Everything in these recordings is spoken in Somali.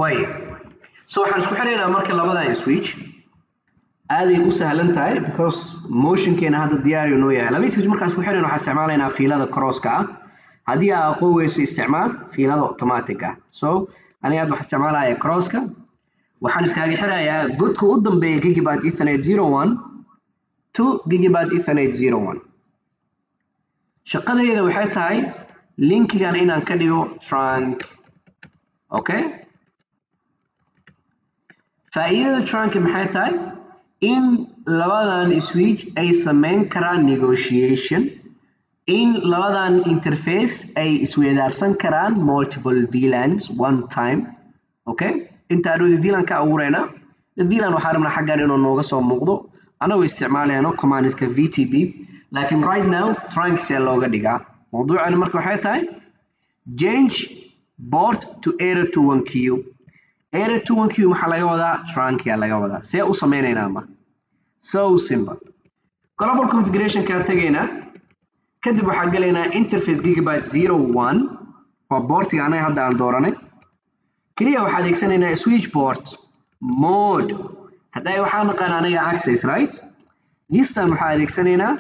Way, so waxaan isku xiraynaa marka labadan switch. Aaday u sahlan tahay because motionkeena hadda diyaar inoo yahay. Laba switch markaan isku xirayno, waxaan isticmaalaynaa fiilada crosska ah. Haddii aa aqoon weyso, isticmaal fiilada automatic ah. So aniga hadda waxaan isticmaalayaa crosska. Waxaan iskaaga xirayaa godka u dambeeya gigabit ethernet 01 to gigabit ethernet 01. Shaqadayda waxay tahay linkigan inaan ka dhigo trunk. Okay, faa'iidada trunk maxay tahay? In labadan switch ay sameyn karaan negotiation, in labadan interface ay isweydaarsan karaan multiple VLANs one time. Okay, inta adhowda VLAN ka abuureyna, VLAN waxaa rabnaa xaggan inuu nooga soo muuqdo anagoo isticmaalayno commandska VTP, laakiin right now trunk see looga dhigaa? Mawduucani marka waxay tahay change port to 821Q. 821Q maxaa laga wadaa? Trunk yaa laga wadaa. See u sameynaynaa marka? So simple. Global configuration kaa tegaynaa, kadib waxaa gelaynaa interface gigabit 01, waa portiga anaga hadda aan dooranay. Keliya waxaa adeegsanaynaa switch port mode. Hadda waxaa naqaan anaga access, right? This time waxaa adeegsanaynaa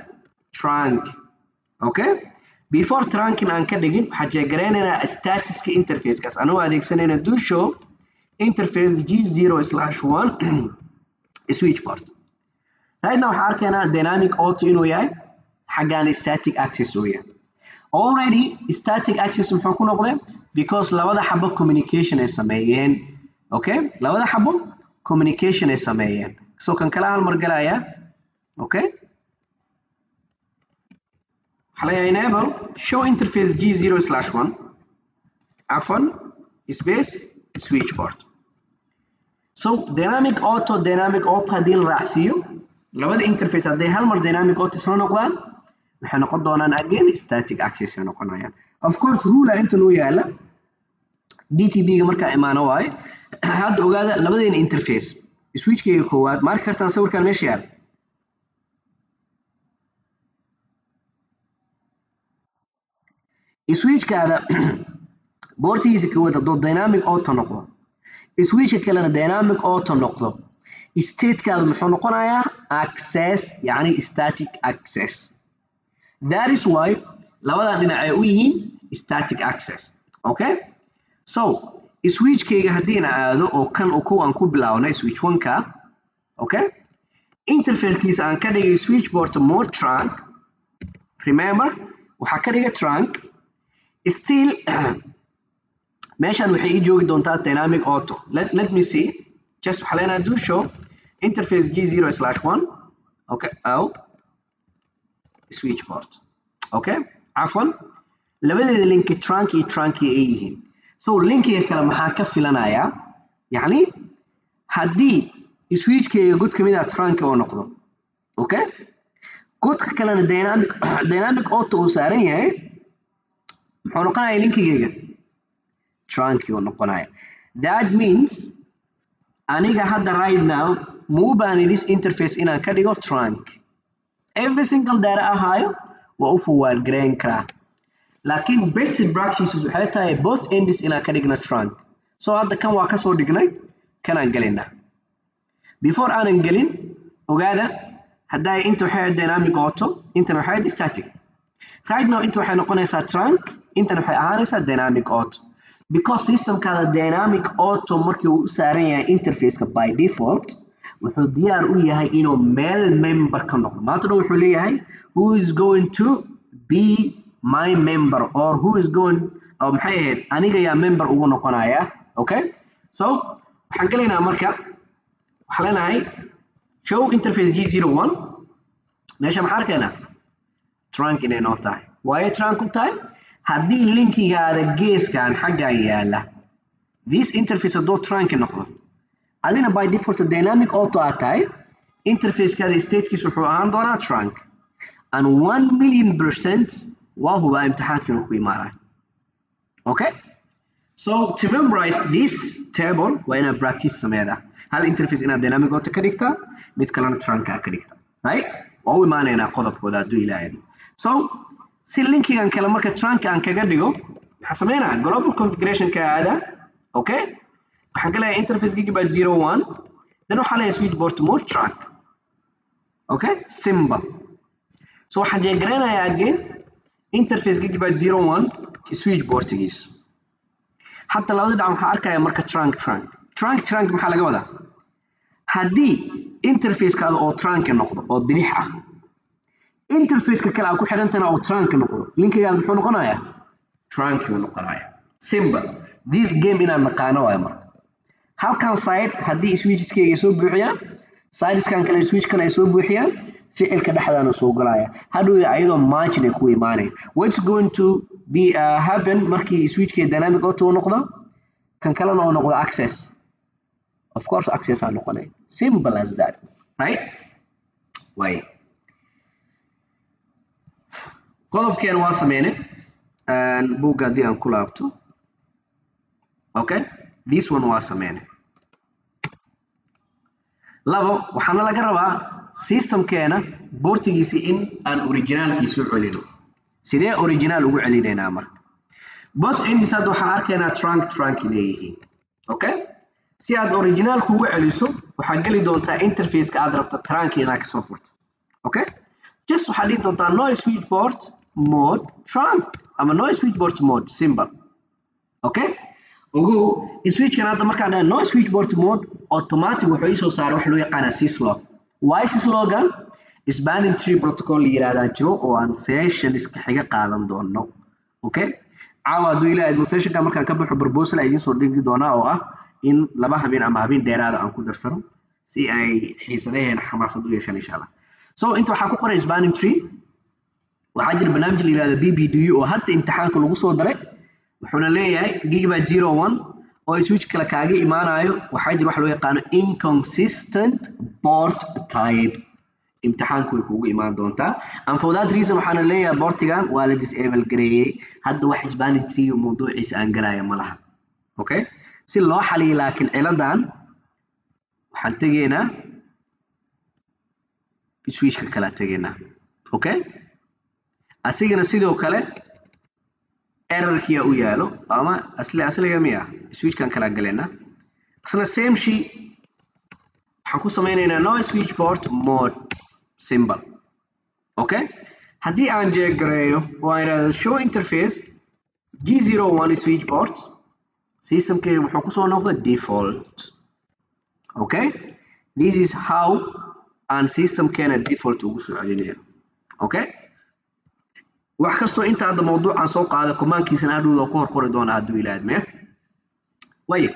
trunk. Okay, before trunking aan ka dhigin, waxaa jeegaraynaynaa statuska interfacekaas anagoo adeegsanayna do show interface g0/1 switch port. Right now waxaa arkaynaa dynamic auto inuu yahay, xaggaan static access uu yahay. Already static access muxuu ku noqday? Because labada xabo communication ay sameeyeen. Okay, labada xabo communication ay sameeyeen. So kan kala hal mar galaya. Okay, waxaa leeyahay enable show interface g0/1, cafwan, space switch port. So dynamic auto, dynamic auto haddii la raacsiiyo, labada interface hadday hal mar dynamic auto isla noqdaan, waxay noqon doonaan again static access ay noqonayaan. Of course rule inta noo yaala DTP-ga markaa imaano waaye. Hadda ogaada, labadeena interface, switchkayga koowaad, ma arki kartaan sawirkan meesha yaala? Switchkaada portigiisa koowaad hadduu dynamic auto noqdo, switchka kalena dynamic auto noqdo, statekaada muxuu noqonayaa? Access, yani static access. That is why labadan dhinac ay u yihiin static access. Okay, so switchkayga haddiina aado oo kan kow aan ku bilaabnay, switch one-ka, okay, interfacekiisa aan ka dhigay switch port mode trunk. Remember, waxaa ka dhigay trunk. Still meeshan waxay ii joogi doontaa dynamic auto. Let me see, just waxaa leenahay do show interface g0/1, okay, aw switch port. Okay, cafwan, labadeeda linki trunk iyo trunk ay yihiin. So linkiga kale maxaa ka filanayaa? Yacni haddii switchkayga god kamid ah trunk oo noqdo, okay, godka kalena dynamic auto uu saaran yahay, muxuu noqonayaa linkigayga? Trunk uu noqonaya. That means aniga hadda right now ma u baahni this interface inaan ka dhigo trunk. Every single data ahaayo waa u forward gareyn karaa, laakiin best practices waxay tahay both ends inaan ka dhigno trunk. So hadda kan waa kasoo dhignay, kanaan gelaynaa. Before aanan gelin, ogaada, haddaa inta waxay ahayd dynamic auto, intana waxay ahayd static. Right now inta waxay noqonaysaa trunk, intana waxay ahaanaysaa dynamic auto, because systemkaada dynamic auto markii uu u saaran yahay interfaceka, by default wuxuu diyaar u yahay inuu meel member ka noqdo. Maanta dhan wuxuu leeyahay "Who is going to be my member?" or "Who is going", oo maxay ahayd, aniga yaa member ugu noqonaya? Okay, so waxaan gelaynaa marka, waxaan leenahay show interface g01. Meesha maxaa arkaynaa? Trunk inay noo tahay. Waayo trunk u tahay, haddii linkigaada geeskan xaggan yaala, this interface hadduu trunk noqdo, adina by default dynamic auto aad tahay, interfacekaada statekiis wuxuu ahaan doonaa trunk, and 1,000,000% waa hubaa imtixaanka inuu ku imaanayo. Okay, so to memorize this table waa inaad practice sameedaa. Hal interface inaad dynamic auto ka dhigtaa, mid kalena trunk aad ka dhigtaa, right? Waa u imaanaynaa qodobkooda hadduu Ilaahay. So si linkigan kale marka trunk aan kaga dhigo, maxaa sameynaa? Global configuration ka aada. Okay, Waxaan ka leeyahay interface gigabit 01, then waxaan leeyahay switchport mode trunk. Okay, simple. So waxaan jeegaraynayaa again interface gigabit 01 switchportigiisa. Hadda labada dhinac waxaan arkayaa marka trunk trunk trunk trunk. Maxaa laga wadaa? Haddii interfacekaada oo trunk noqdo oo bidix ah, interfaceka kale aad ku xidhantana oo trunk noqdo, linkigaada muxuu noqonayaa? Trunk buu noqonayaa. Simple. This game inaan naqaano waayo. Marka halkan side haddii switcheskayga ay soo buuxiyaan, sideskan kale switchkan ay soo buuxiyaan, ficilka dhexdaana soo galaya hadhowda ayadoo margin ay ku imaanaya. What's going to be happen markii switchka dynamic auto noqdo, kan kalena oo noqdo access? Of course access aa noqonaya. Simple as that, right? Way qodobkeena waa sameynay. Buugga haddii aan ku laabto, okay, this one waa sameynay. Labo, waxaana laga rabaa systemkeena portigiisa in aan originaalkiisa u celino. Sidee original ugu celinaynaa marka? Both ends hadda waxaan arkaynaa trunk trunk inay yihiin. Okay, si aad originaalku ugu celiso, waxaad geli doontaa interfaceka aad rabto trunk inaad kasoo furto. Okay, just waxaad dhihi doontaa no switchport mode trunk ama no switchport mode, simple. Okay, ogow switchkan hadda markaan dhahay no switchport mode, automatic wuxuu ii soo saaray wax loo yaqaana syslog. Why syslogan? Spanning tree protocol la yiraahdaa jiro oo aan session iska xiga qaadan doono. Okay, caawa hadduu ilaahay idmo, sessionka markaan ka baxo, proposal idiin soo dhigi doonaa oo ah in laba habeen ama habeen dheeraada aan ku darsano si ay xiisadaheena xamaasad u yeeshaan, insha Allah. So inta waxaa ku qoray spanning tree. Waxaa jira barnaamij la yiraahdo BPDU oo hadda imtixaanka lagu soo daray. Wuxuuna leeyahay gigabit 01 oo switch kale kaaga imaanayo, waxaa jira wax loo yaqaano inconsistent port type. Imtixaanku way kugu imaan doontaa, and for that reason waxaana leeyahay portigan waa la disable gareeyey. Hadda wax spanning tree mawduuciisa aan galaya ma laha. Okay, si loo xaliyo laakiin ciladan, waxaan tegaynaa switchka kala tegaynaa. Okay, asigana sidoo kale errorkiya u yaalo ama asli asliga miya, switchkan kala galaynaa. Isna same shay waxaan ku sameynaynaa, no switchport mode, simple. Okay, haddii aan jeegareeyo oo aan idhaahdo show interface G01 switchport, systemkeyga wuxuu kusoo noqday default. Okay, this is how aan systemkeena default ugu soo celinayno. Okay, wax kastoo inta hadda mawduucan soo qaada, commandkiisana hadhowda ku hor qori doona hadduu ilaadmaya. Waaya,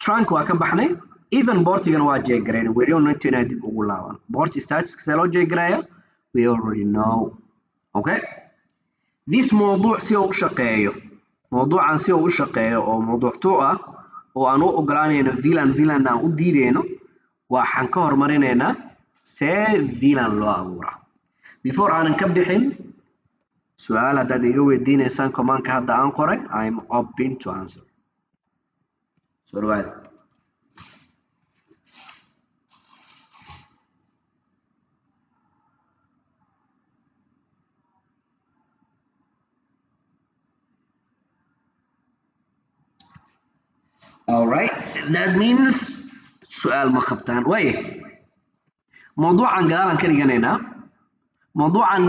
trunk waa ka baxnay, even portigana waa jeegarayn. We don't need to inaan dib ugu laaban. Port statuska see loo jeegaraya, we already know. Okay, this mawduuc si uu u shaqeeyo, mawduucan si uu u shaqeeyo oo mawduuc two ah oo aan u ogolaanayno VLAN, VLAN aan u diidayno, waxaan ka hormarinaynaa see VLAN loo abuuraa. Before aanan ka bixin, su-aal haddaad iga weydiineysaan commandka hadda aan qoray, I'm open to answer. Soo dhawaada. Alright, that means su-aal ma qabtaan. Waaye, mawduucan gadaalaan ka dhiganaynaa. Mawduucan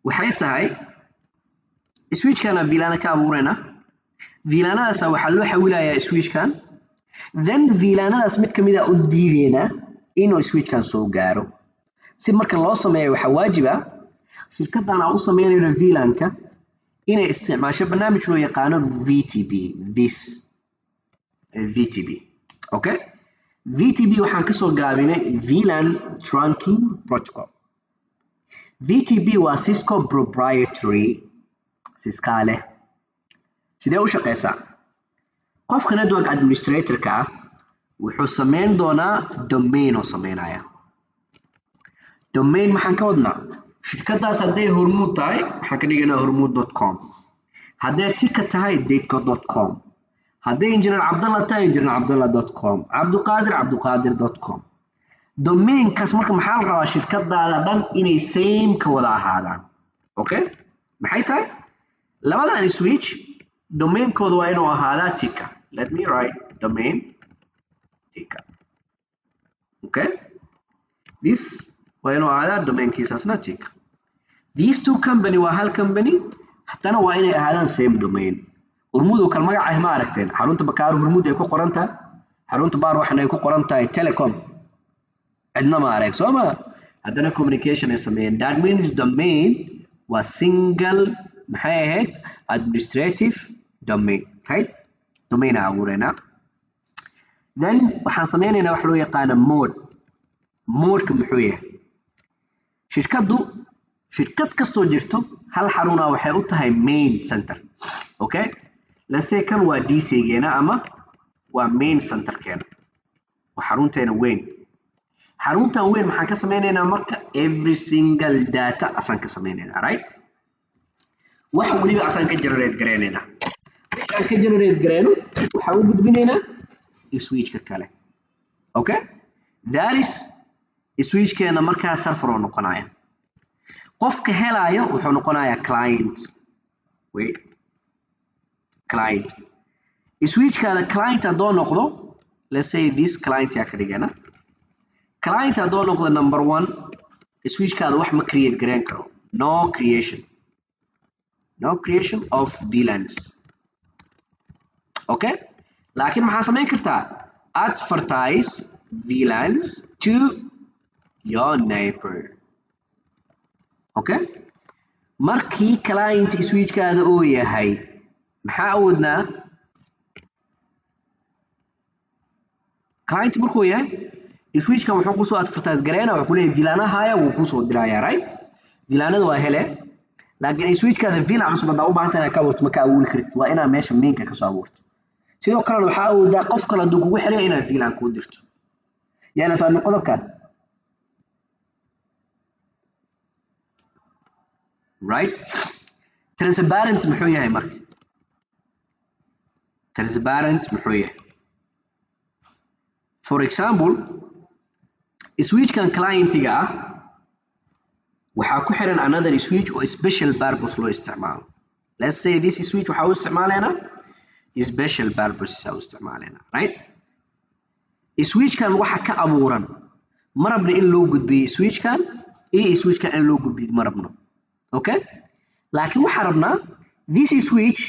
waxay tahay switchkana VLAN ka abuuraynaa. VLANadaasa waxaa loo xawilayaa switchkan, then VLANadaas mid kamid a u diideynaa inuu switchkan soo gaaro. Si marka loo sameeyo, waxaa waajib ah shirkaddan aan u sameynayno VLAN-ka inay isticmaasho barnaamij loo yaqaano VTP. This VTP, okay, VTP waxaan kasoo gaabinay VLAN trunking protocol. VTP waa Cisco proprietary, Cisco leh. Sidee u shaqeysaa? Qofka network administrator-ka ah wuxuu sameyn doonaa domain oo sameynaya. Domain maxaan ka wadnaa? Shirkadaas hadday Hormuud tahay, waxaan ka dhiganaa hormuud.com. Hadday Tika tahay, deco.com. Hadday Engineer Cabdallah tahay, engineer cabdallah.com. Cabduqaadir, cabduqaadir.com. Domainkaas marka maxaa la rabaa? Shirkadaada dhan inay same ka wada ahaadaan. Okay, maxay tahay? Labadan switch domainkooda waa inuu ahaadaa Tika. Let me write Domain tika. Okay, this waa inuu ahaadaa domainkiisaasna tika. These two company waa hal company, haddana waa inay ahaadaan same domain. Hormuud oo kale magaca ma aragteen, xarunta Bakaaro Hormuud ay ku qoran tahay, xarunta Baar waxna ay ku qoran tahay Telecom, cidna ma arag soo ma, haddana communication ay sameeyeen. That means domain waa single maxay ahayd administrative domain, right? Domain aan abuureynaa. Then waxaan sameynaynaa wax loo yaqaano mode. Modeka muxuu yahay? Shirkaddu, shirkad kastoo jirto hal xaruna waxay u tahay main center. Okay, let's say kan waa DC-geena ama waa main center-keena, waa xarunteena weyn. Xaruntan weyn maxaan ka sameynaynaa marka? Every single data asaan ka sameynaynaa, right? Wax weliba asaan ka generate gareynaynaa. Waxaan ka generate gareyno waxaan u gudbinaynaa switchka kale. Okay, that is switchkeena markaa server oo noqonaya. Qofka helaayo wuxuu noqonayaa client. Wait, client switchkaada client haddoo noqdo, let's say this client yaa ka dhigana, client haddoo noqdo number one, switchkaada wax ma create gareyn karo. No creation, no creation of VLANs. Okay, laakiin maxaa samayn kartaa? Advertise VLANs to your neighbor. Okay, markii client switchkaada uu yahay maxaa awoodnaa? Client markuu yahay switchkan wuxuu kusoo advertise gareynaa, wuxuu kuleeyahay VLAN-ahaya wuu kusoo dirayaa, right? VLAN-ada waa hele, laakiin switchkaada VLAN cusub haddaa u baahan tahay inaad ka abuurto ma ka abuuri kartid, waa inaad meesha mainka kasoo abuurto. Sidoo kalena waxaa awoodaa qof kale hadduu kugu xiray inaad VLAN kuu dirto. Yaana fahmin qodobkan, right? Transparent muxuu yahay marka? Transparent muxuu yahay? For example, switchkan clientiga ah waxaa ku xiran another switch oo special purpose loo isticmaalo. Let's say this switch waxaa u isticmaalaynaa special purposes u isticmaalaynaa, right? Switchkan waxa ka abuuran ma rabno in loo gudbiyo switchkan iyo switchkan in loo gudbiyo ma rabno. Okay, laakiin waxaan rabnaa this switch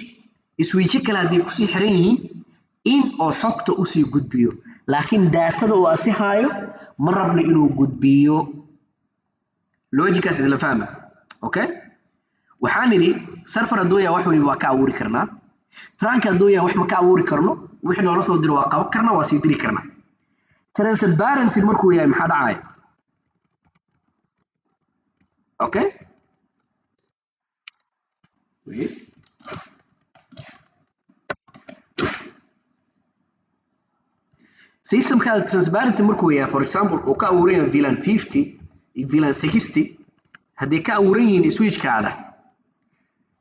switch kale haddii kusii xiran yihiin in oo xogta usii gudbiyo, laakiin daatada uu asi haayo ma rabno inuu gudbiyo. Logicaas isla fahma. Okay, waxaan nidhi server hadduu yahay wax waliba waa ka abuuri karnaa, trunk hadduu yahay wax ma ka abuuri karno, wixii noola soo diro waa qaban karnaa, waa sii diri karnaa. Transparent markuu yahay maxaa dhacaya? Okay, wait, systemkaada transparent markuu yahay, for example uu ka abuuran yahay VLAN 50 iyo VLAN 60, hadday ka abuuran yihiin switchkaada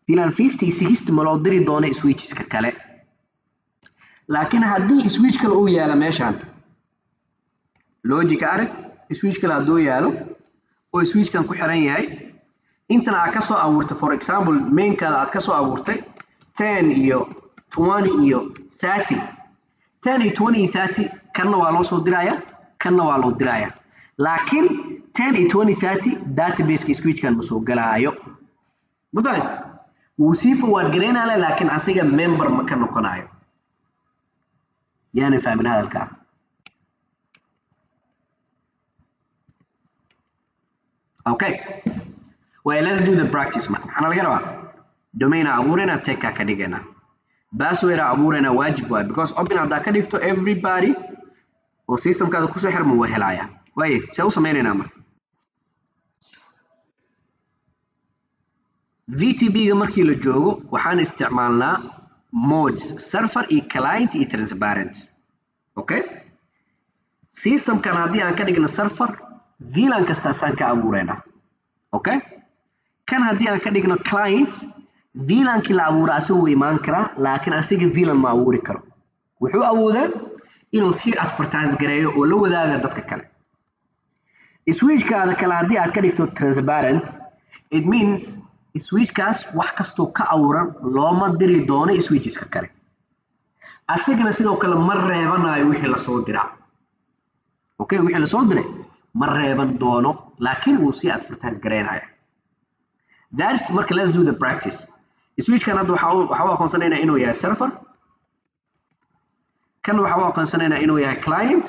VLAN 50 iyo 60 ma loo diri doono switcheska kale. Laakiin haddii switch kale uu yaalo meeshaan, logic arag, switch kale hadduu yaalo oo switchkan ku xiran yahay, intana aad ka soo abuurtay, for example mainkaada aad ka soo abuurtay 10 iyo 20 iyo 30, 10 iyo 20 iyo 30, kanna waa loo soo dirayaa, kanna waa loo dirayaa, laakiin 10 iyo 20 30 database-ka switchkan ma soo galaayo. Ma fahanti? Wuu sii forward gareynaya, laakiin asiga member ma ka noqonayo. Yaana fahmin hadalkaa? Okay, well, let's do the practice marka. Maxaa laga rabaa? Domain aan abuureynaa, tech ka dhigaynaa, password aan abuureynaa, waajib waay, because open haddaa ka dhigto everybody oo systemkaada kusoo xirma waa helayaa. Waaye see u sameynaynaa marka? VTP-ga markii la joogo waxaan isticmaalnaa modes, server iyo client iyo transparent. Okay, systemkan haddii aan ka dhigno server, VLAN kasta asaan ka abuureynaa. Okay, kan haddii aan ka dhigno client, VLAN-kii la abuura asigu wuu imaan karaa, laakiin asiga VLAN ma abuuri karo. Wuxuu awoodaa inuu sii advertise gareeyo oo la wadaaga dadka kale. Switchkaada kale haddii aad ka dhigto transparent, it means switchkaas wax kastoo ka abuuran looma diri doono switcheska kale. Asagana sidoo kale ma reebanayo wixii lasoo diraa. Okay, wixii lasoo diray ma reeban doono, laakiin wuu sii advertise gareynaya. That's marka let's do the practice. Switchkan hadda waxaa u aqoonsanaynaa inuu yahay server. Kan waxaa u aqoonsanaynaa inuu yahay client.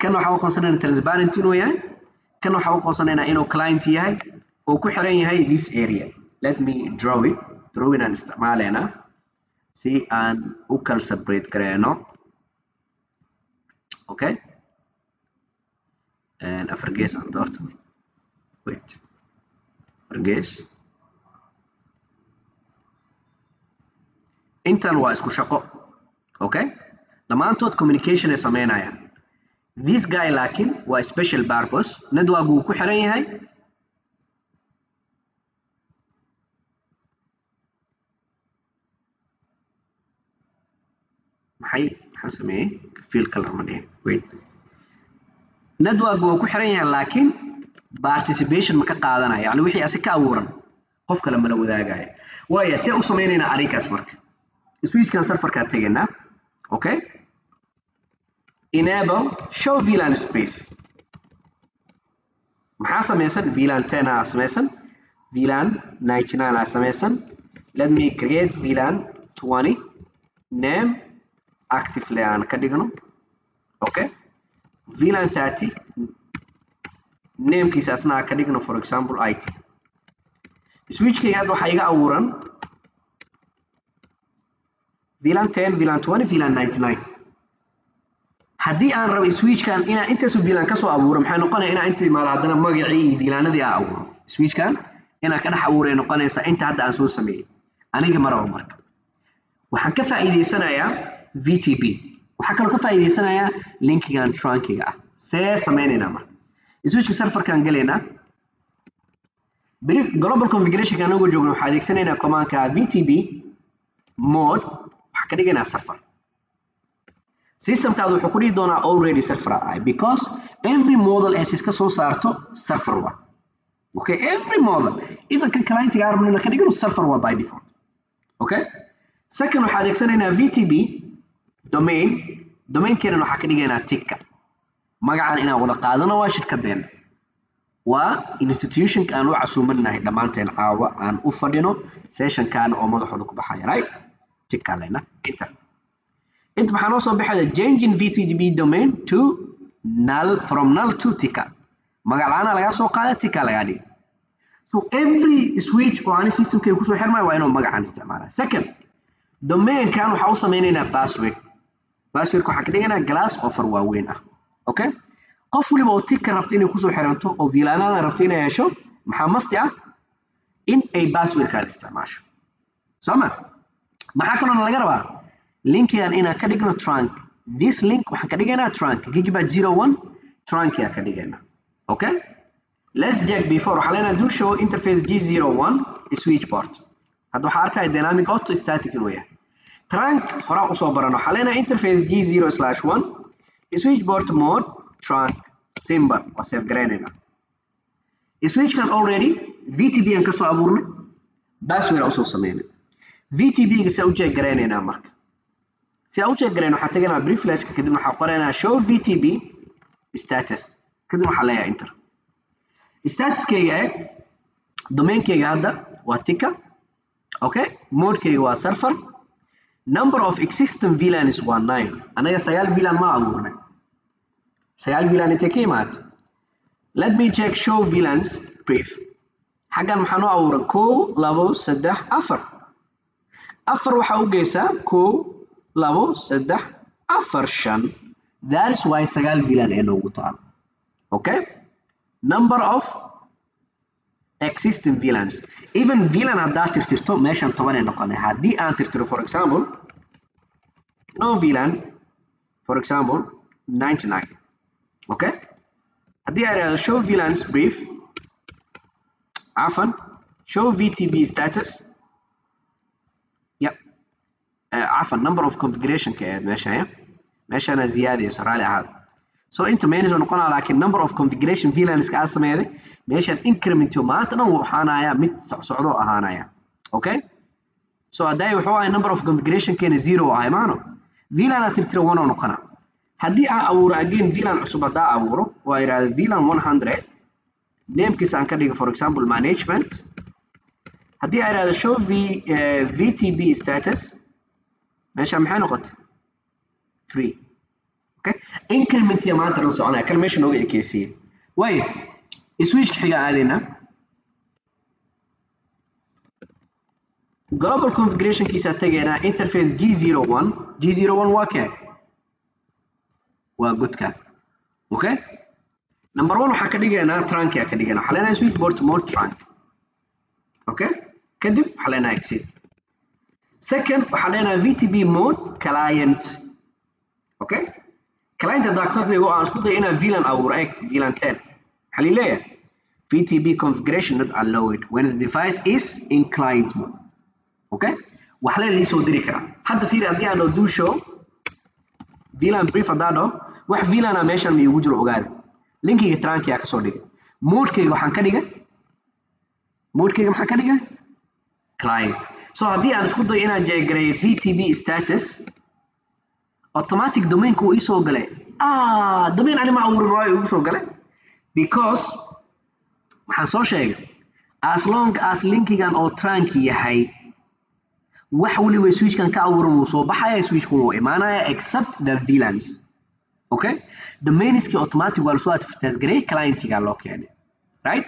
Kan waxaa u aqoonsanaynaa transparent inuu yahay. Kan waxaa u aqoonsanaynaa inuu client yahay oo ku xiran yahay this area. Let me draw it. Drawing aan isticmaalaynaa si aan u kala separate gareyno. Okay, and afar gees aan doorto. Wait, afar gees. Intan waa isku shaqo. Okay, dhammaantood communication ay sameynayaan. This guy laakiin waa special purpose, network wuu ku xiran yahay. Maxaan sameeyey? Fill color ma dhihin. Wait, network wuu ku xiran yahay laakiin participation ma ka qaadanaya, yani wixii asi ka abuuran qof kale mala wadaagaya. Waaya, see u sameynaynaa arrinkaas marka? Switchkan serverkaa tegaynaa. Okay, enable show VLAN brief. Maxaa samaysan? VLAN 10 aa samaysan, VLAN 99 aa samaysan. Let me create VLAN 20, name actively aan ka dhigno. Okay, VLAN 30 namekiisa asna aan ka dhigno, for example IT. Switchkayga hadda waxaa iga abuuran VLAN 10, VLAN 20, VLAN 99. Haddii aan rabo switchkan inaan intaasu VLAN kasoo abuuro, maxay noqonaya inaan inta imaado haddana magacii iyo VLANadii aan abuuro? Switchkan inaan ka dhex abuuray noqonaysaa inta hadda aan soo sameeyey. Aniga ma rabo. Marka waxaan ka faa'iidaysanayaa VTP, waxaa kaloo ka faa'iidaysanayaa linkigan trunkiga ah. See sameynaynaa marka? Switchka serverkan gelaynaa. Brief global configuration anagoo joogno waxaa adeegsanaynaa commandka VTP mode, waxaa ka dhigaynaa server. Systemkaadu wuxuu ku dhihi doonaa already server ahay, because every model ee iska soo saarto server waa. Okay, every model, even kan clientiga aan rabno ka dhigano server waa by default. Okay, second waxaa adeegsanaynaa VTP domain. Domainkeena waxaa ka dhigaynaa tika. Magacan inaan wada qaadano waa shirkadeena, waa institutionka aan u casuumanahay dhammaanteen caawa aan u fadhino sessionkan oo madaxooda ku baxaya, right? Tika lena, enter. Inta maxaa noo soo baxaya? Changing VTP domain to null, from null to tika. Magac la'aana lagaa soo qaada, tika lagaa dhigay. So every switch oo ani systemkayga kusoo xirmayo waa inuu magacan isticmaalaa. Second, domainkan waxaa u sameynaynaa password. Passwordka waxaa ka dhiganaa glass offer waaweyn ah. Okay, qof waliba oo tika rabta inay kusoo xiranto oo VLANada rabta inay hesho, maxaa masti ah in ay passwordkaan isticmaasho, soo ma? Maxaa kaloona laga rabaa? Linkigan inaan ka dhigno trunk. This link waxaan ka dhigaynaa trunk, gigabit 01 trunk yaa ka dhigaynaa. Okay, let's check before. Waxaa leenahay do show interface G01 switch port. Hadda waxaa arkaya dynamic auto static inuu yahay trunk. Horaa usoo baran. Waxaa leenahay interface G0/1 switch port mode trunk, simple. Waa save garaynaynaa. Switchkan already VTP aan kasoo abuurnay, password aan usoo sameynay. VTP ga see u check garaynaynaa marka? Si aan u check garayno, waxaa teganaa privilege-ka, kadibna waxaa qoraynaa show VTP status, kadib waxaa leeyahay enter. Statuskayga eeg, domainkayga hadda waa tika. Okay, modekayga waa server. Number of existing VLANs waa 9. Anaga 9 VLAN ma abuurnay. 9 VLAN intee ka imaado? Let me check show VLANs brief. Xaggan maxaa noo abuuran? 1, 2, 3, 4. 4 waxaa u geysaa 1, 2, 3, 4, 5. That is why 9 VLAN ee noogu taalo. Okay, number of existing VLANs, even VLAN haddaad tirtirto meeshan 10 ay noqonay. Haddii aan tirtiro, for example, no VLAN, for example 99. Okay, haddii aan idhahdo show VLANs brief, cafan, show VTP status, yep, cafan, number of configuration ka eed meesha ya meeshana ziyaadayso, raali ahaada. So inta minus oo noqonaa, laakiin number of configuration VLANs ka aad sameeyay meeshan increment maanta dhan wuu ahaanaya mid socsocdo ahaanaya. Okay, So hadday wuxuu ahay number of configuration keena 0 ahay maano VLAN aa tirtira 1 oo noqona. Haddii aan abuuro again VLAN cusub, haddaa abuuro waa yidhahda VLAN 100, namekiisa aan ka dhigo for example management. Haddii aan idhahdo show VTP status, meesha maxay noqotay? 3. Okay, increment ya maanta la soconaya kan meesha nooga ekeysiiyey. Waayo switchka xiga aadayna, global configurationkiisa tegaynaa, interface G01. G01 waa kee? Waa godka. Okay, number 1 waxaa ka dhigaynaa trunk yaa ka dhigaynaa, waxaa leenahay switchport mode trunk. Okay, kadib waxaa leenahay exit. Second waxaa leenahay VTP mode client. Okay, client haddaa ka dhigo, aan isku dayo inaan VLAN abuuro, eeg VLAN 10, waxaa leeyahay VTP configuration not allowed when the device is in client mode. Okay, wax la ii soo diri karaa. Hadda fiiri, haddii aan do show VLAN brief haddaan dhaho, wax VLAN ah meeshan ma iigu jiro. Ogaada linkiga trunk yaa kasoo dhigay, modekayga waxaan ka dhigay, modekayga maxaan ka dhigay? Client. So haddii aan isku dayo inaan jeegareeyo VTP status, automatic domainka wuu ii soo galay. Domain ani ma abuurin, waa igu soo galay because waxaan soo sheegay as long as linkigan oo trunk yahay, wax waliba switchkan ka abuuran wuu soo baxaya, switchkan wuu imaanaya except the VLANs. Okay, domainski automatic waa lasoo advertise gareeyay, clientiga loo keenay, right?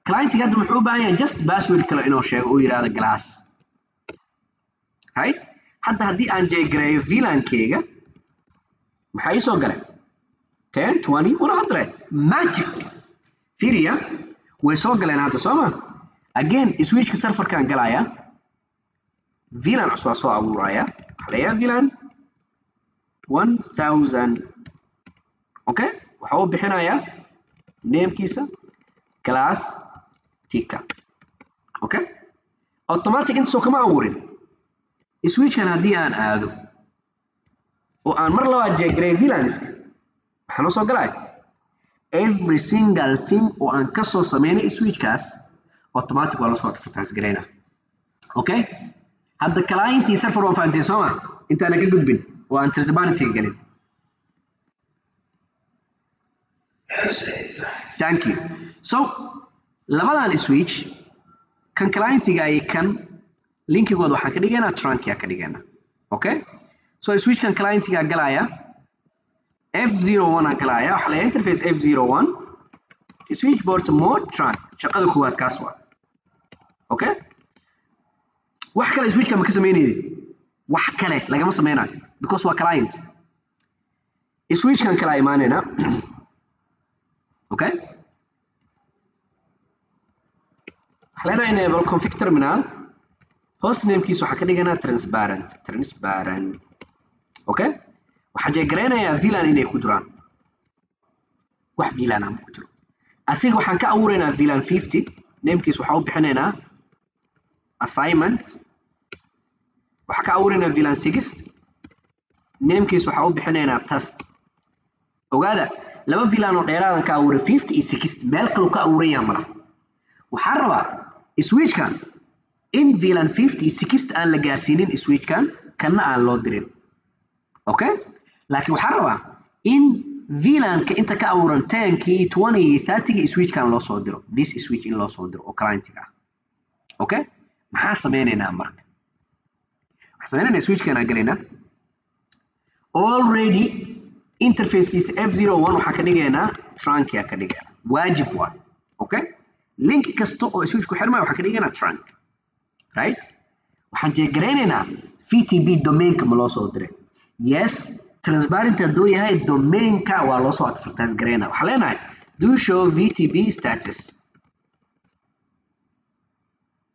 Clientiga hadda muxuu u baahan yahay? Just password kale inuu sheego oo yidhaahdo glass, right? Hadda haddii aan jeegareeyo VLAN-keyga, maxaa ii soo galay? 10 20 100. Magic. Fiiriya, way soo galeen hadda, soo ma? Again switchka serverkaan galaya, VLAN cusub waa soo abuuraya, waxaa leeyahay VLAN 1000. Okay, waxa uu bixinayaa namekiisa class tika. Okay, automatic inta soo kama abuurin. Switchkan haddii aan aado oo aan mar labaad jeegareeyo VLANska, waxaa noo soo galaya every single thing oo aan kasoo sameynay switchkaas, automatic waa lasoo advertise gareynaa. Okay, hadda client iyo server waan fahanteen, soo ma? Intaana ka gudbin oo aan transparency gelin. Thank you. So labadan switch, kan clientiga iyo kan, linkigooda waxaan ka dhigaynaa trunk yaa ka dhigaynaa. Okay, so switchkan clientiga galaya, F01 aan galaya, waxaa leeyahay interface F01 switchport mode trunk. Shaqada koowaad kaas waa. Okay, wax kale switchka ma ka samaynaysid, wax kale lagama sameynayo because waa client. Switchkan kala imaanayna. Okay, waxaa leenahay enable config terminal, hostnamekiisa waxaan ka dhiganaa transparent, transparent. Okay, waxaan jeegareynayaa VLAN inay ku jiraan, wax VLAN aan ku jiro. Asiga waxaan ka abuuraynaa VLAN 50, namekiisa waxaan u bixinaynaa assignment. Waxaan ka abuuraynaa VLAN 6, namekiisa waxaan u bixinaynaa test. Ogaada laba VLAN oo dheeraadan ka abuuray, 50 iyo 60, meel kaloo ka abuuran yahay malaha. Waxaan rabaa switchkan in VLAN 50 iyo 60 aan la gaarsiinin switchkan, kanna aan loo dirin. Okay, laakiin waxaan rabaa in VLAN-ka inta ka abuuran 10-kii 20-gii 30-gii switchkan loo soo diro, this switch in loo soo diro oo clientiga ah. Okay, maxaa sameynaynaa marka? Waxaan sameynaynaa switchkan aan galaynaa, already interfacekiisa F01 waxaan ka dhigaynaa trunk yaa ka dhigaynaa, waajib waa. Okay, link kasta oo switch ku xirmaya waxaan ka dhigaynaa trunk, right? Waxaan jeegareynaynaa VTP domainka ma loo soo diray. Yes, transparent hadduu yahay domainka waa loo soo advertise gareynaa. Waxaan leenahay do show VTP status.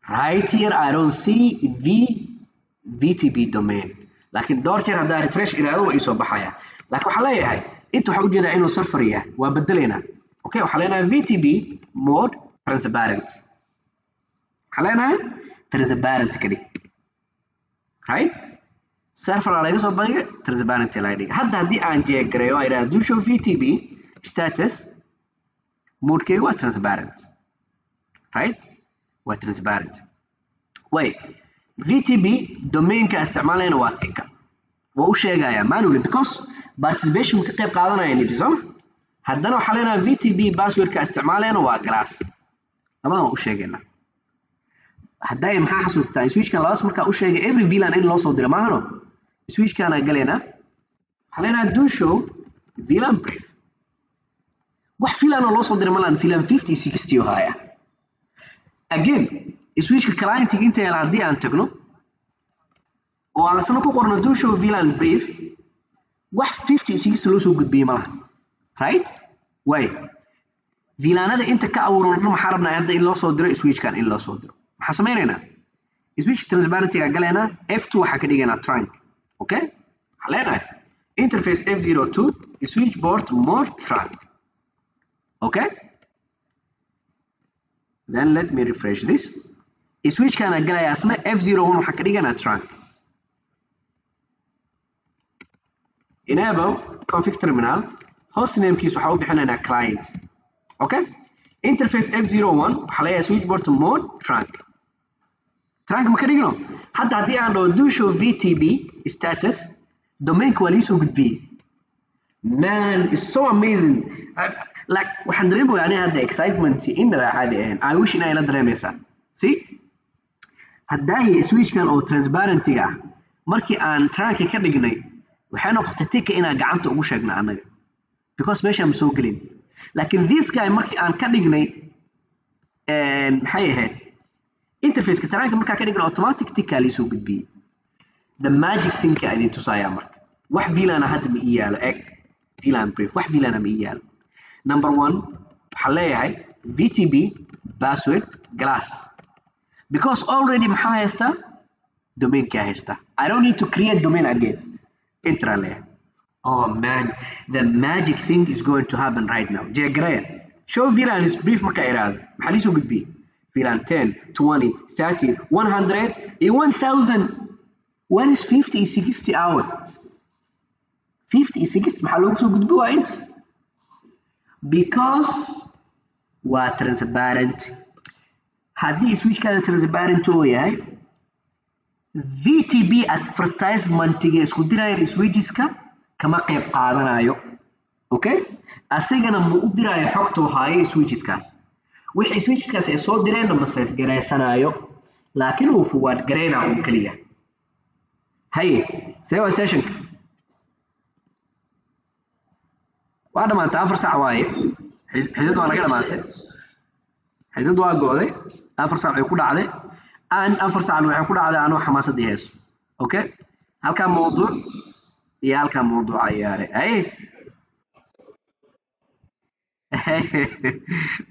Right here I don't see the VTP domain, laakiin dhowr jeer haddaa refresh iraado waa ii soo baxaya. Laakiin waxaan leeyahay inta waxaa ujeedaa inuu server yahay, waa bedelaynaa. Okay, waxaan leenahay VTP mode transparent, waxaan leenahay transparent ka dhig, right? Server aa laga soo bandhigay, transparent laga dhigay. Hadda haddii aan jeegareeyo aan idhahdo do show VTP status, modekeyga waa transparent, right? Waa transparent. Way VTP domainka isticmaalayna waa tika. Waa u sheegayaa manually because participation ka qayb qaadanaya nidhi, sooma? Haddana waxaa leenahay VTP passwordka isticmaalayna waa glass. Labadan waa u sheegaynaa. Hadday maxaa xasuustaa switchkan labadaas markaa u sheegay every VLAN in loo soo diro maahano? Switchkaanaa galaynaa, waxaa leenahay do show VLAN brief. Wax VLAN oo loo soo diray malaan, VLAN 50 60 oo haya. Again, switchka clientig inta yaala haddii aan tagno oo aan isna ku qorno do show VLAN brief, wax 50 60 loo soo gudbiyey malaha, right? Way VLANada inta ka abuuran dhan maxaa rabnaa hadda in loo soo diro switchkan? In loo soo diro maxaa sameynaynaa? Switch transparency-ga galaynaa, F2 waxaa ka dhigaynaa trunk. Okay, waxaa leenahay interface F02 switchport mode trunk. Okay, then let me refresh this. Switchkana galaya asna, F01 waxaa ka dhiganaa trunk. Enable config terminal, hostnamekiis waxaa u bixinaynaa client. Okay, interface F01 waxaa leeyahay switchport mode trunk. Trunk ma ka dhigno? Hadda haddii aan dhaho do show VTP status, domainka waa liisoo gudbiyey. Man, it's so amazing. Like waxaan dareemayaa aniga hadda excitement innaba caadi ahayn. I wish inay la dareemaysaa. See, haddaay switchkan oo transparentiga ah markii aan trunka ka dhignay, waxay noqotay tika inaan gacanta ugu sheegna annaga because meeshaan ma soo gelin. Laakiin this guy markii aan ka dhignay, maxay ahayd, interfaceka trunka markaa ka dhignay, automatic tika liisoo gudbiyey. The magic thing ka idin tusayaa marka, wax VLAN hadda ma ii yaalo. Eg VLAN brief, wax VLAN ma ii yaalo. Number one, waxaan leeyahay VTP password glass because already maxaa haystaa? Domainkaa haystaa. I don't need to create domain again. Enter aan leeyahay. Oh man, the magic thing is going to happen right now. Jeegaraya show VLAN is brief markaa iraahdo, maxaa liisoo gudbiyey? VLAN 10, 20, 30, 100 iyo 1000. One is 50 iyo 60 hour. 50 iyo 60 maxaa loogu soo gudbi waa inta? Because waa transparent. Haddii switchkaada transparent oo yahay, VTP advertisementiga isku dirayaan switcheska kama qayb qaadanayo. Okay, asigana ma u diraayo xogta haayo switcheskaas. Wixii switcheskaas ay soo direenna ma save garaysanaayo, laakiin uu forward garaynaa un keliya. Haye, see waa sessionka waa dhamaantay. 4 saac waaye xisad waa naga dhamaatay, xisad waa go'day, 4 saac way ku dhacday. Aan 4 saacna waxay ku dhacday anoo xamaasadii hayso. Okay, halkaa mawduuc iyo halkaa mawduuca yaare. Haye,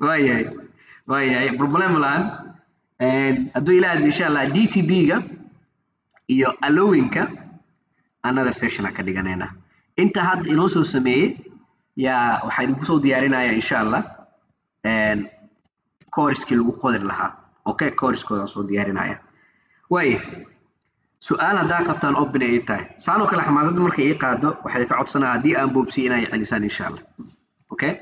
waayahay, waayahay, problem laan hadduu ilaah insha Allah DTP-ga iyo allowing-ka another session aan ka dhiganaynaa. Inta hadda inoo soo sameeyey yaa waxaa idinku soo diyaarinaya insha Allah course-kii lagu qodi lahaa. Okay, course-kooda soo diyaarinaya. Waaye su-aal haddaa qabtaan, open ay tahay. Saan oo kale xamaasadda markay ii qaado, waxaa idinka codsanaa haddii aan boobsiyo inay celisaan insha Allah. Okay.